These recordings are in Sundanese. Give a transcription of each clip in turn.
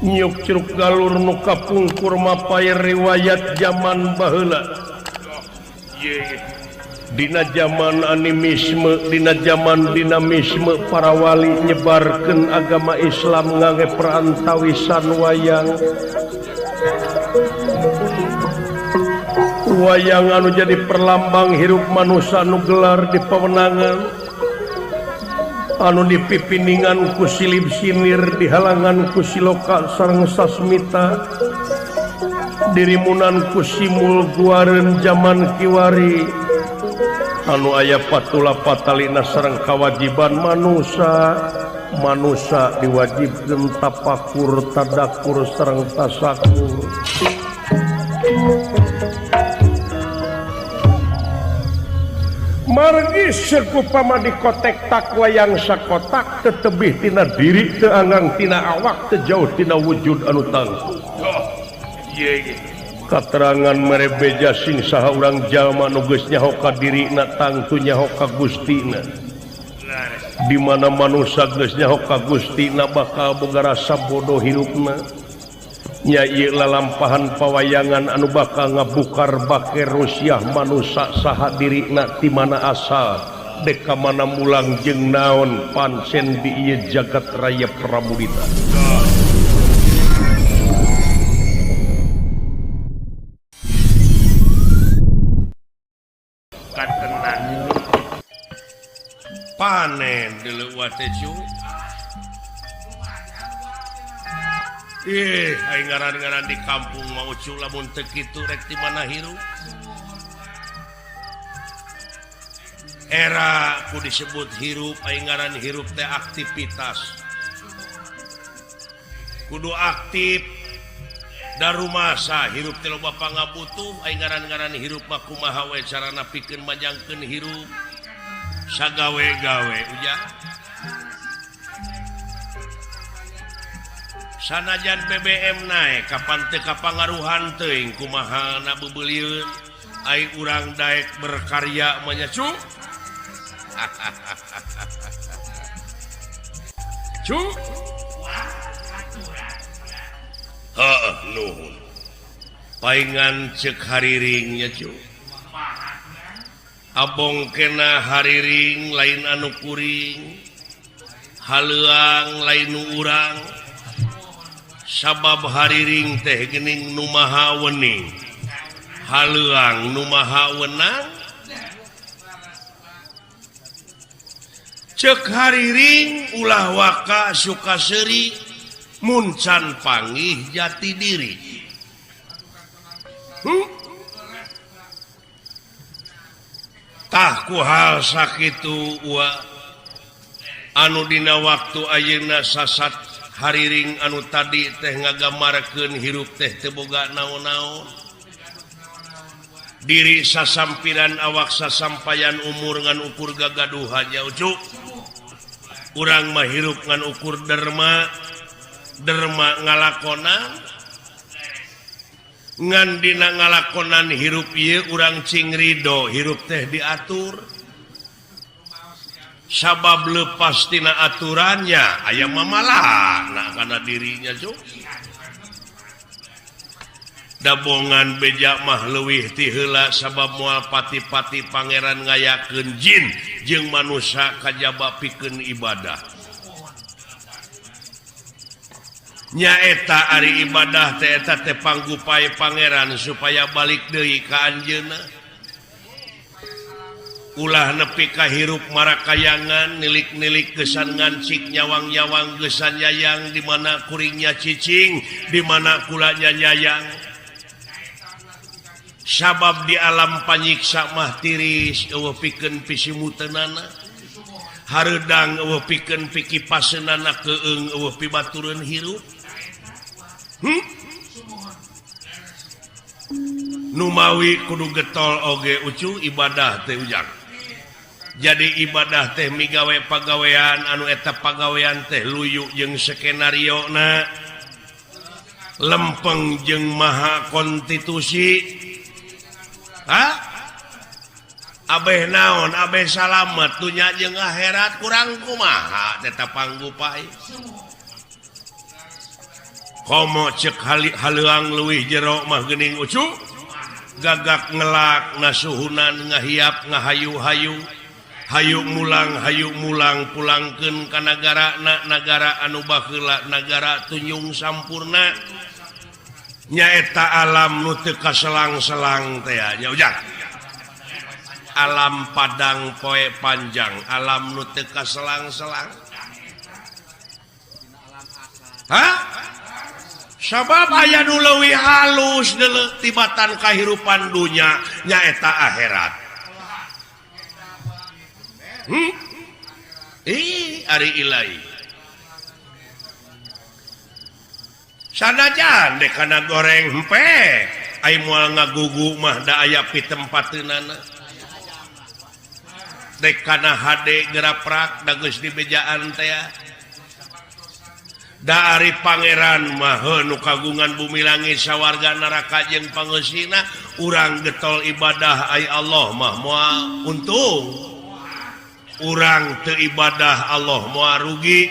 Nyuk curug galur nu kapungkur mapay riwayat zaman baheula. Dina zaman animisme, dina zaman dinamisme para wali nyebarkeun agama Islam ngangge perantawisan wayang. Wayang anu jadi perlambang hirup manusia nu gelar di pewenangan, anu dipipiningan ku silib sinir, dihalangan ku siloka sareng sasmita, dirimunan ku simul guareun zaman kiwari, anu aya patula patalina sareng kawajiban manusia. Manusia diwajibkeun tapakur, tadakur sareng tasakur. Margi sekupama dikotek takwa yang sakotak tetebih tina diri, teu anggang tina awak, teu jauh tina wujud anu tangtu. Katerangan mere beja sing saha urang jalma nu geus nyaho ka dirina tangtu nyaho ka Gustina. Di mana manusia geus nyaho ka Gustina bakal boga rasa bodoh hirupna. Nya ieu lalampahan pawayangan anu bakal ngabukar baker rusiah manusia saha dirina ti mana asal dek ka mana mulang jeung naon pansen di ieu jagat raya Pramudita. Katenang panen deuleu teh cu. Ih, aing ngaran-ngaran di kampung mau cu lamun teu kitu rek di mana hirup. Era ku disebut hirup, aing ngaran hirup teh aktivitas. Kudu aktif da rumasa hirup teh loba pangabutuh, aing ngaran-ngaran hirup mah kumaha we carana pikeun manjangkeun hirup. Sagawe-gawe ujang. Sanajan BBM naik kapan teu kapangaruhan teuing kumaha na beubeulieun ai urang daek berkarya mah nya cu. Cu. Heuh nuhun. Paingan ceuk hariring nya cu. Abong kena hariring lain anu kuring. Haleuang lain nu urang. Sabab hariring teh geuning nu maha wening, haleuang nu maha wenang. Ceuk hariring ulah waka suka seuri mun can panggih jati diri. Tah ku hal sakitu ua anu dina waktu ayeuna sasat hariring anu tadi teh ngagamarkeun hirup teh teu boga naon-naon. Diri sasampiran awak sasampayan umur ngan ukur gagaduhan nya ucu. Urang mah hirup ngan ukur derma, derma ngalakonan. Ngan dina ngalakonan hirup ieu urang cing ridho hirup teh diatur. Sabab lepas tina aturannya aya mamalana kana dirinya cuk. Dabongan beja mah leuwih ti heula sabab moal pati-pati pangeran ngayakeun jin jeung manusia kajaba pikeun ibadah. Nyaeta ari ibadah teh eta teh panggupai pangeran supaya balik deui ka anjeunna. Ulah nepi ka hirup marakayangan nilik-nilik gesan ngancik nyawang-nyawang gesan yayang di mana kuringnya cicing di mana kulanya nyayang. Sabab di alam panyiksa mah tiris eueuh pikeun pisimuteunana, hareudang eueuh pikeun pikipaseunana, keung eueuh pibatureun hirup. Numawi kudu getol oge ucu ibadah teh ujang. Jadi ibadah teh migawe pagawean anu eta pagawean teh luyu jeung skenario na, lempeng jeung maha konstitusi. Ha? Abeh naon, abeh salamet dunya jeung akhirat kurang kumaha eta panggupai. Komo cek haleuang leuwih jero mah geuning ucu gagak ngelak ngasuhunan ngahiap ngahayu-hayu hayu mulang pulangkeun ka nagara na nagara anu baheula nagara tunjung sampurna nyaeta alam nu teu kaselang-selang teh nya ujang alam padang poe panjang alam nu teu kaselang-selang ha sabab aya nu leuwih halus deuleu tibatan kahirupan dunya nyaeta akhirat. Ih ari ilahi sanajan dek kana goreng hempe ai moal ngagugu mah da aya pitempateunana dek kana hade geraprak da geus dibejaan teh da ari pangeran mah nu kagungan bumi langit sawarga neraka jeung pangeusina urang getol ibadah ai Allah mah moal untung urang teu ibadah Allah moal rugi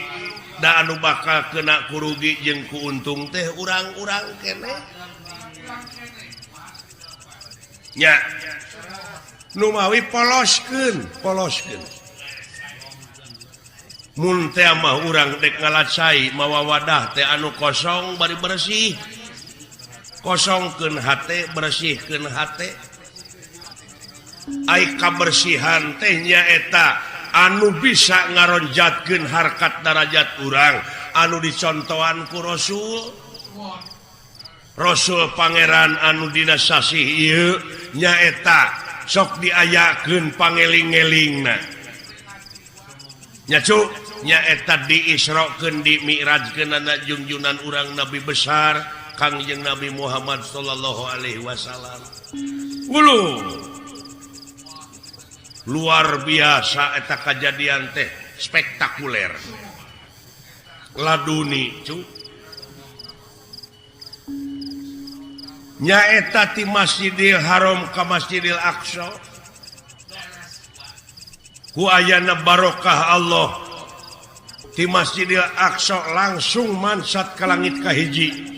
da anu bakal kena kurugi jeung ku untung teh urang-urang keneh nya nu mawi poloskeun mun teh mah urang dek ngalacai mawa wadah teh anu kosong bari bersih kosongkeun hate bersihkeun hate ai kabersihan teh nyaeta anu bisa ngaronjatkeun harkat darajat urang anu dicontohan ku Rasul Rasul pangeran anu dina sasih ieu nyaeta sok diayakeun pangeling-elingna nya cu nyaeta diisrokeun dimi'rajkeunana jungjunan urang nabi besar Kangjeng Nabi Muhammad sallallahu alaihi wasallam. Ulu luar biasa eta kajadian teh spektakuler laduni cu nyaeta ti Masjidil Haram ka Masjidil Aqsa ku ayana barokah Allah ti Masjidil Aqsa langsung mansat ka langit kahiji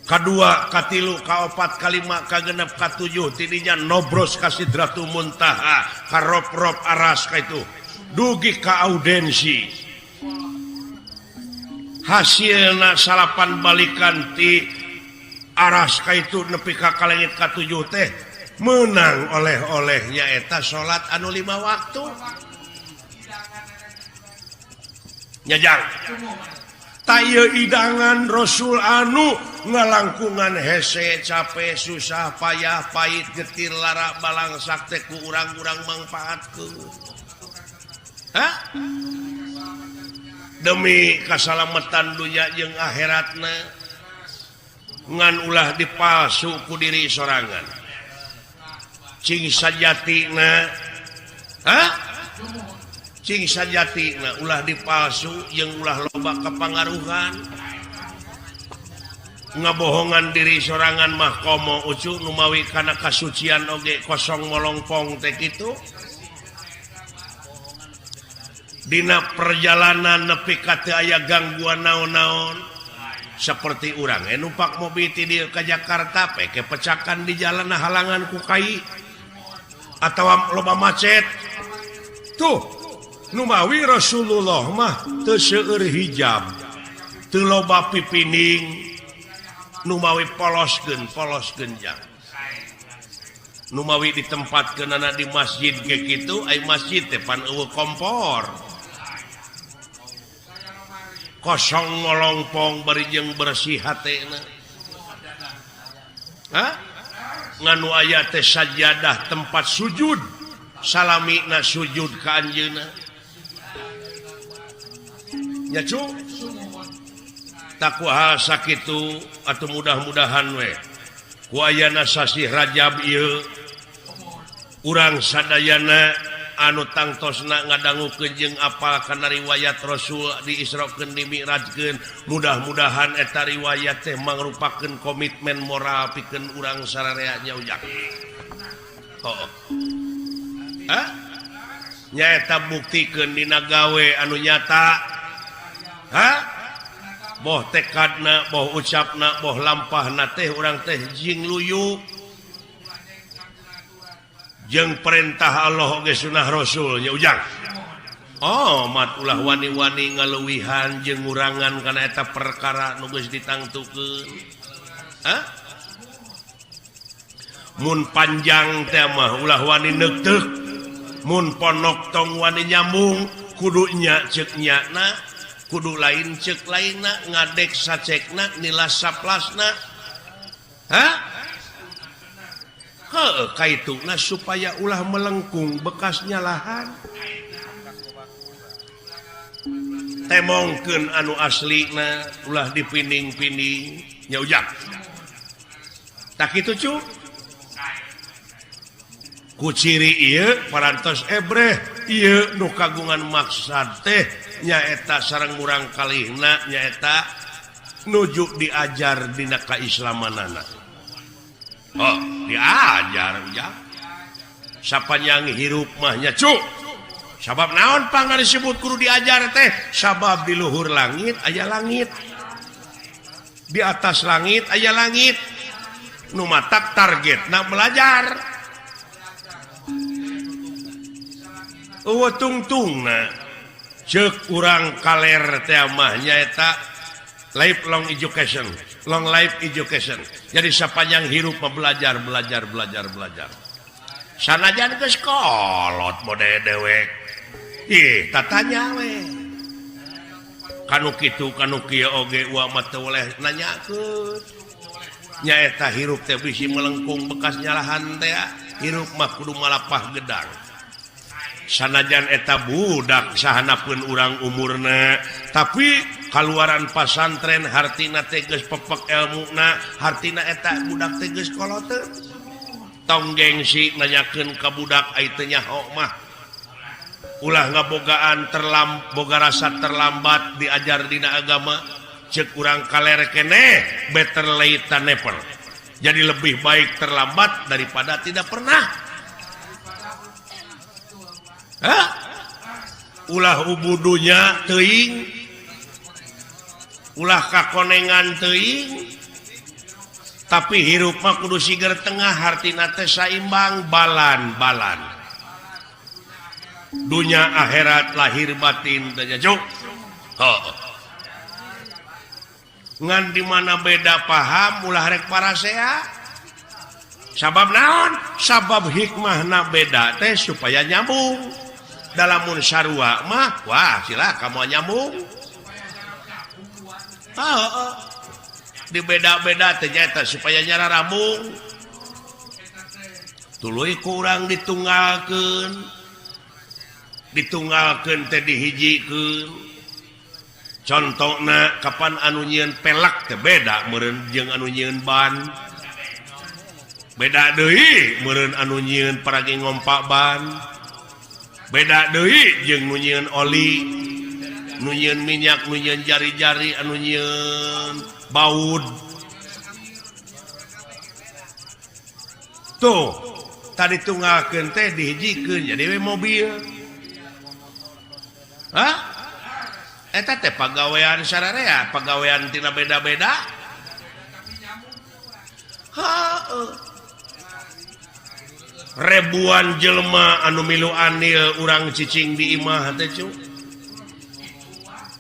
kadua katilu kaopat kalima kagenep katujuh tidinya nobros ka Sidratul Muntaha ka rob-rob aras ka itu dugi ka audensi hasilna salapan balikan ti aras ka itu nepi ka kalengit katujuh teh menang oleh-olehnya eta salat anu 5 waktu nyajang ta ieu idangan Rasul anu ngalangkungan hese capek susah payah pahit getir lara balangsak teh ku urang-urang mangfaatkeun ha demi kasalamatan dunya jeung akhiratna ngan ulah dipalsu ku diri sorangan cing sajatina ha cing sajatina ulah dipalsu jeung ulah loba kepangaruhan ngabohongan diri sorangan mah komo ucu numawi kana kasucian oge kosong molongpong teh kitu dina perjalanan nepi ka teu aya gangguan naon-naon seperti urang numpak mobil ti dieu ka Jakarta peke pecakan di jalan halangan ku kai atawa loba macet tuh numawi Rasulullah mah teu seueur hijab teu loba pipining numawi poloskeun jang numawi ditempatkeunana di masjid ge kitu ai masjid teh pan eueuh kompor kosong ngolongpong bari jeung bersih hatena ha nganu aya teh sajadah tempat sujud salamina sujud ka anjeunna nya cu takwa sakitu atuh mudah-mudahan we ku ayana sasih Rajab ieu urang sadayana anu tangtosna ngadangukeun jeung apal kana riwayat Rasul diisrokeun dimi'rajkeun mudah-mudahan eta riwayat teh mangrupakeun komitmen moral pikeun urang sararea nya ujang hooh ha nyaeta buktikeun dina gawe anu nyata ha Boh tekadna, boh ucapna, boh lampahna teh urang teh jing luyu. Jeung perintah Allah oge sunah Rasul nya Ujang. Oh, mat ulah wani-wani ngaluwihan jeung ngurangan kana eta perkara nu geus ditangtukeun. Hah? Mun panjang teh mah ulah wani neukteuk, mun ponok tong wani nyambung, kudu nya ceuk nyana, kudu lain ceuk lainna, ngadek sacekna, nilas saplasna. Hah? Heuh, kaituna supaya ulah melengkung bekas nyalahan. Temongkeun anu aslina ulah dipinding-pinding nya Ujang. Tak kitu cu. Ku ciri ieu parantos ebreh ieu nu kagungan maksad teh nyaeta sareng murang kalihna nyaeta nuju diajar dina kaislamanana. Oh, diajar Ujang. Sapanjang hirup mah nya cu. Sabab naon pangna disebut kudu diajar teh? Sabab di luhur langit aya langit. Di atas langit aya langit. Nu matak targetna belajar. Eueuh tungtungna ceuk urang kaler teh mah nyaeta lifelong education, long life education. Jadi sapanjang hirup mah belajar, belajar, belajar, belajar. Sanajan geus kolot mode dewek. Ih, tatanya we. Kanu kitu kanu kieu oge uang mah teu boleh nanyakeun. Nyaeta hirup teh bisi melengkung bekas nyalahan teh, hirup mah kudu malapah gedang. Sanajan eta budak sahanapeun urang umurna, tapi kaluaran pasantren hartina teh geus pepek elmuna, hartina eta budak teh geus koloteun. Tong gengsi nanyakeun ka budak ai teu nyaho mah. Ulah ngabogaan boga rasa terlambat diajar dina agama, ceuk urang kaler keneh better late than never. Jadi lebih baik terlambat daripada tidak pernah. Hah? Ulah ubudunya teuing, ulah kakonengan teuing, tapi hirup mah kudu siger tengah, hartina teh saimbang balan-balan. Dunia akhirat lahir batin teh nya. Heuh. Ngan di mana beda paham ulah rek parasea. Sabab naon? Sabab hikmahna beda teh supaya nyambung. Dalamun sarua mah wah silakan mau nyambung. Heuh. Di beda-beda teh nyaeta supaya nyararambung. Tuluy ku urang ditunggalkeun. Ditunggalkeun teh dihijikeun. Contona kapan anu nyieun pelak teh beda meureun jeung anu nyieun ban. Beda deui meureun anu nyieun paragi ngompak ban. Beda deui jeung nu nyieun oli, nu nyieun minyak, nu nyieun jari-jari, anu nyieun baud. Tuh, tadi tunggalkeun teh dihijikeun jadi we mobil. Hah? Eta teh pagawean sararea, pagawean tina beda-beda. Heuh. Ribuan jelema anu milu anil urang cicing di imah teh cu.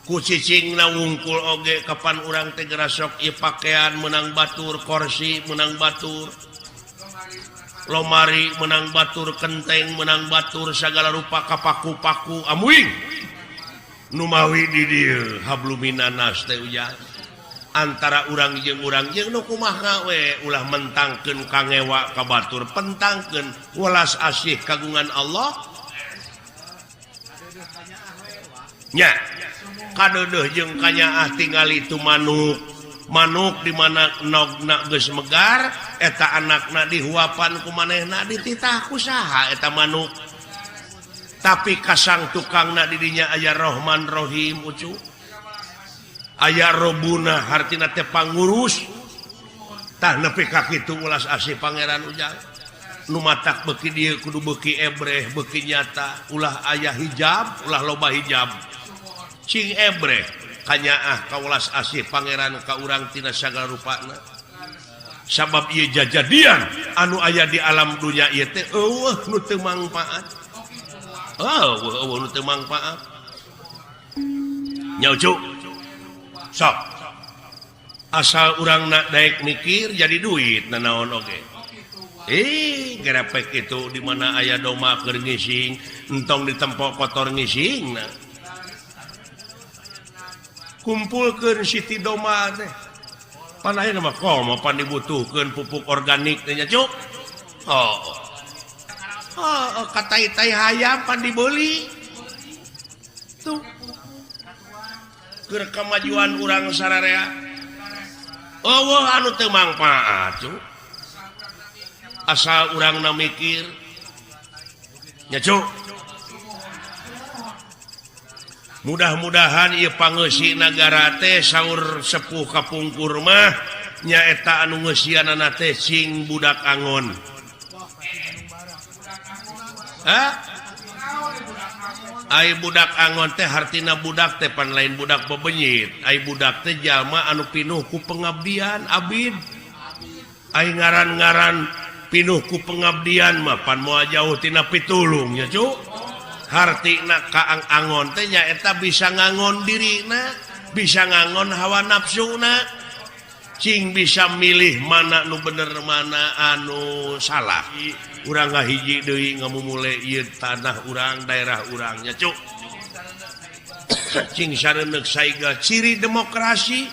Ku cicingna wungkul oge kapan urang teh gerasok ieu pakaian menang batur, korsi menang batur, lomari menang batur, kenteng menang batur, sagala rupa kapaku-paku amuing. Numawi di dieu habluminanas teh Ujang. Antara urang jeung nu kumaha we ulah mentangkeun kangewa ka batur, pentangkeun welas asih kagungan Allah. Nya kadeudeuh jeung kanyaah tingali tu manuk. Manuk di mana nogna geus megar eta anakna dihuapan ku manehna dititah ku saha eta manuk. Tapi kasang tukangna di dinya aya Rahman Rahim ucu. Aya Robuna hartina teh pangurus. Tah nepi ka kitu ulas asih Pangeran Ujang. Nu matak beuki dieu kudu beuki ebreh, beuki nyata, ulah aya hijab, ulah loba hijab. Cing ebreh, Kanyaah kawelas asih pangeran ka urang tina sagala rupana. Sabab ieu jajadian anu aya di alam dunya ieu teh eueuh nu teu mangpaat. Oh, eueuh nu teu mangpaat. Nya Ucu. Sok. Asal urang nak daek mikir jadi duit nanaon oge. Gerepek itu di mana aya domba keur ngising, entong ditempok kotor ngising nah. Kumpulkeun siti domba teh. Pan ayeuna mah komo pan dibutuhkeun pupuk organik teh nya Cuk. Oh. Oh, katai-tai hayam pan dibeli. Tuh. Keur kamajuan urang sararea. Eueuh anu teu mangpaat Cuk. Asal urangna mikir. Nya Cuk. Mudah-mudahan ieu pangeusi nagara teh saur sepuh kapungkur mah nyaeta anu ngeusianana teh sing budak angon. Hah? Ai budak angon teh hartina budak teh pan lain budak bebenyit. Ai budak teh jalma anu pinuh ku pengabdian abid. Ai ngaran-ngaran pinuh ku pengabdian mah pan moal jauh tina pitulung nya Cuk. Hartina kaang angon teh nyaeta bisa ngangon dirina, bisa ngangon hawa nafsuna, cing bisa milih mana nu bener mana anu salah. Urang ngahiji deui ngamumule ieu tanah urang, daerah urang nya Cuk. Cing sareuneuh saiga ciri demokrasi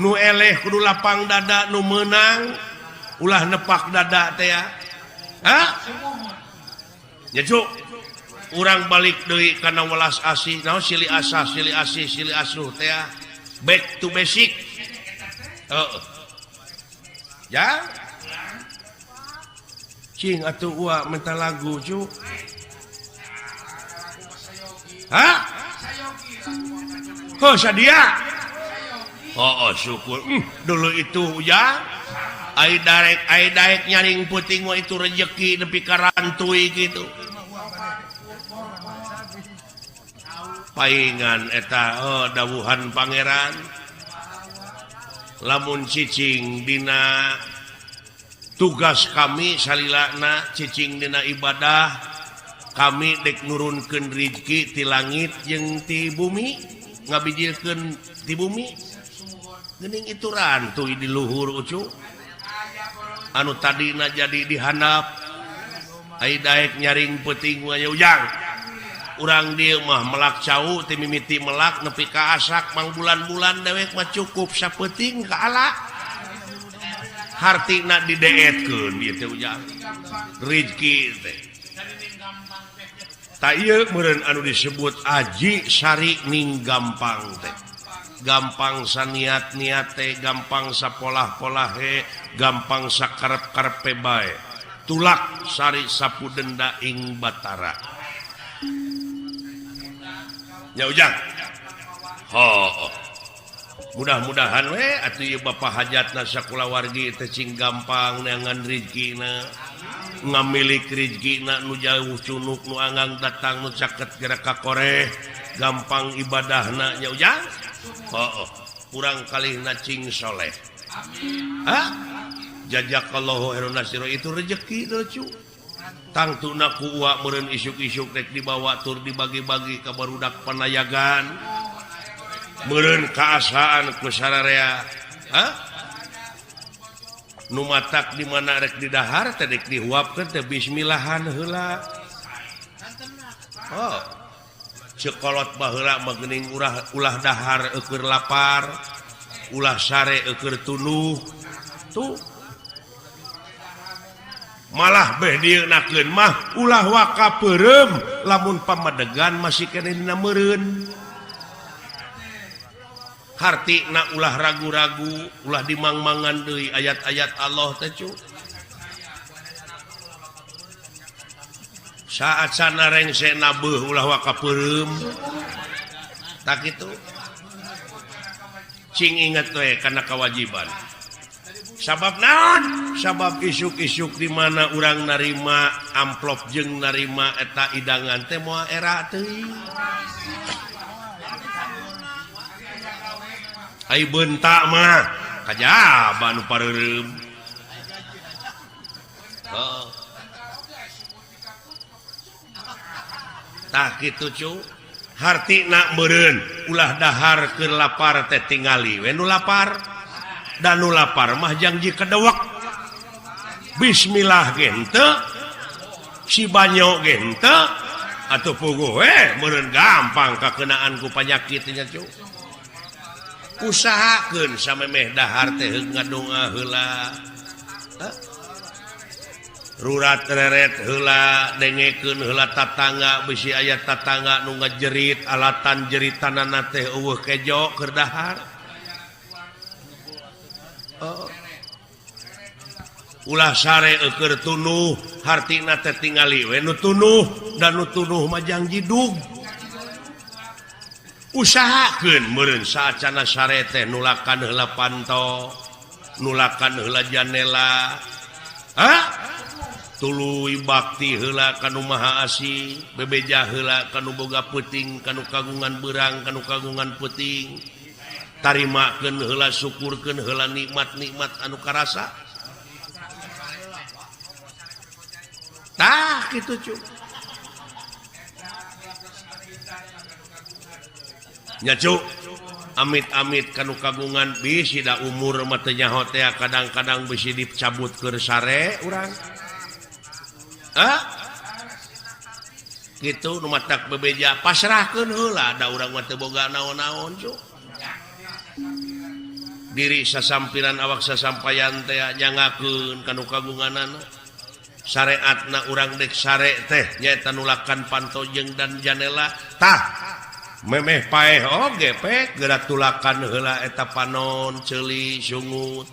nu eleh kudu lapang dada nu meunang ulah nepak dada teh ya. Hah? Nya Cuk. Urang balik deui kana welas asih naon silih asah silih asih silih asuh teh back to basic. Heeh. Ya. Cing atuh uak minta lagu Cuk. Hah? Oh sadia. Oh, syukur. Dulu itu ya. Ai daek nyaring puting mah itu rejeki nepi ka rantui gitu. Paingan eta oh, dawuhan pangeran lamun cicing dina tugas kami salilana cicing dina ibadah kami dek nurunkeun rizki ti langit jeung ti bumi ngabijilkeun ti bumi geuning itu rantuy di luhur Ucu anu tadina jadi dihandap ai daek nyaring peuting mah ujang. Urang dieu mah melak cau ti mimiti melak nepi ka asak mangbulan-bulan dewek mah cukup sapeuting ka ala. Hartina dideetkeun ieu teh ujang. Rizki teh. Ta ieu meureun anu disebut aji sari ning gampang teh. Gampang saniat-niat teh, gampang sapolah-polahe, gampang sakarep-karepe bae. Tulak sari sapu denda ing Batara. Ya ujang. Oh. Mudah-mudahan we atuh ieu bapa hajatna sakulawargi teh cing gampang neangan rizkina. Ngamilik rizkina nu jauh cunuk nu anggang datang nu caket gerak ka koreh, gampang ibadahna nya ujang. Oh. Urang kalihna cing soleh. Amin. Hah? Jazakallahu khairan nasiro itu rezeki lucu. Tangtuna ku uak meureun isuk-isuk rek dibawa tur dibagi-bagi ka barudak panayagan. Meureun kaasaan ku sararea. Hah? Nu matak di mana rek didahar teh rek dihuapkeun teh bismillahan heula. Oh. Cekolot baheula mah geuning ulah dahar eueur lapar, ulah sare eueur tunduh. Tuh. Malah beh dieunakeun mah ulah waka peureum lamun pamadegan masih keneh dina meureun. Hartina ulah ragu-ragu, ulah dimangmangan deui ayat-ayat Allah teh cu. Saat sana rengse nabeuh ulah waka peureum. Tak kitu. Cing inget we kana kewajiban. Sabab naon? Sabab isuk-isuk di mana urang narima amplop jeung narima eta idangan teh moal era teuing. Ai bentak mah kajaba nu pareureum. Heeh. Tah kitu cu. Hartina meureun ulah dahar keur lapar teh tingali we nu lapar. Da nu lapar mah jangji kedewek. Bismillah ge henteu. Si banyo ge henteu. Atuh puguh we meureun gampang kakenaan ku panyakit nya cu. Usahakeun samemeh dahar teh ngadoa heula. Rurat reret heula dengekeun heula tatangga bisi aya tatangga nu ngajerit alatan jeritanana teh eueuh kejo keur dahar. Oh. Ulah sare eueur tunuh hartina teh tingali we nu tunuh dan nu tunuh mah jang jidug. Usahakeun meureun saacana sare teh nulakan heula panto, nulakan heula janela. Hah? Tuluy bakti heula ka nu Maha Asih, bebeja heula ka nu boga peuting, ka nu kagungan beurang, ka nu kagungan peuting. Tarimakeun heula, syukurkeun heula nikmat-nikmat anu karasa. Tah kitu cu. Nya cu, amit-amit kanu kagungan bisi da umur mah teu nyaho teh kadang-kadang bisi dicabut keur sare urang. Hah? Kitu nu matak bebeja pasrahkeun heula da urang mah teu boga naon-naon cu. Diri sasampiran awak sasampayan teh nyangakeun kanu kagunganana. Sareatna urang dek sare teh nyaeta nulakan panto jeung dan janela. Tah memeh paeh oge pek geura tulakan heula eta panon ceuli sungut.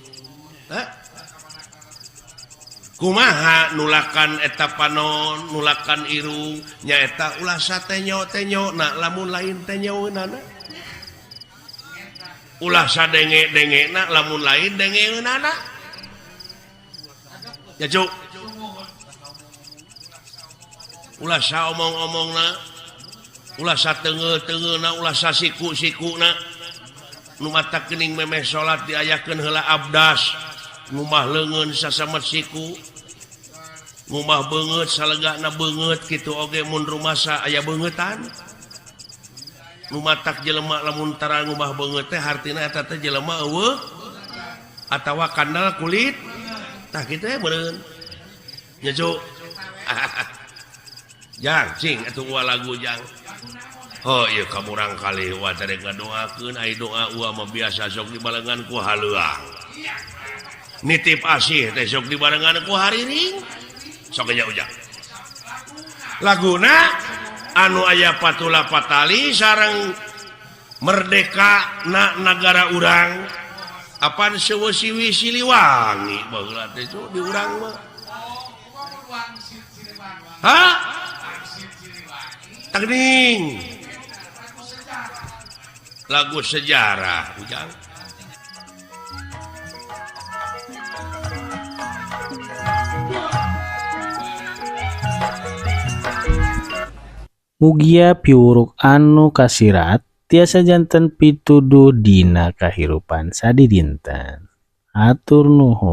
Hah? Kumaha nulakan eta panon nulakan irung nyaeta ulah satenyo-tenyo na lamun lain tenyoeunana. Ulah sadenge-dengena lamun lain dengeunana. Ya cuk. Ulah saomong-omongna, ulah sateungeuh-teungeuna, ulah sasiku-sikuna. Nu mata geuning memeh salat diayakeun heula abdas, ngumah leungeun sasamet siku. Ngumah beungeut salegana beungeut kitu oge mun rumasa aya beungeutan. Nu matak jelema lamun tara ngumah beungeut teh hartina eta teh jelema eueuh atawa kandal kulit. Tah kitu we meureun. Nya cuk. Jang cing atuh uwa lagu jang. Oh ieu ka murang kali uwa teh rek ngadoakeun ai doa uwa mah biasa sok dibarengan ku haleuang. Nitip asih teh sok dibarengan ku hariring. Sok nya ujang. Laguna anu aya patula patali sareng merdeka na nagara urang. Apan seueuh Siliwangi baheula teh di urang mah. Hah? Tagning. Lagu sejarah ujang. Mugia piwuruk anu kasirat tiasa janten pituduh dina kahirupan sadidinten. Hatur nuhun.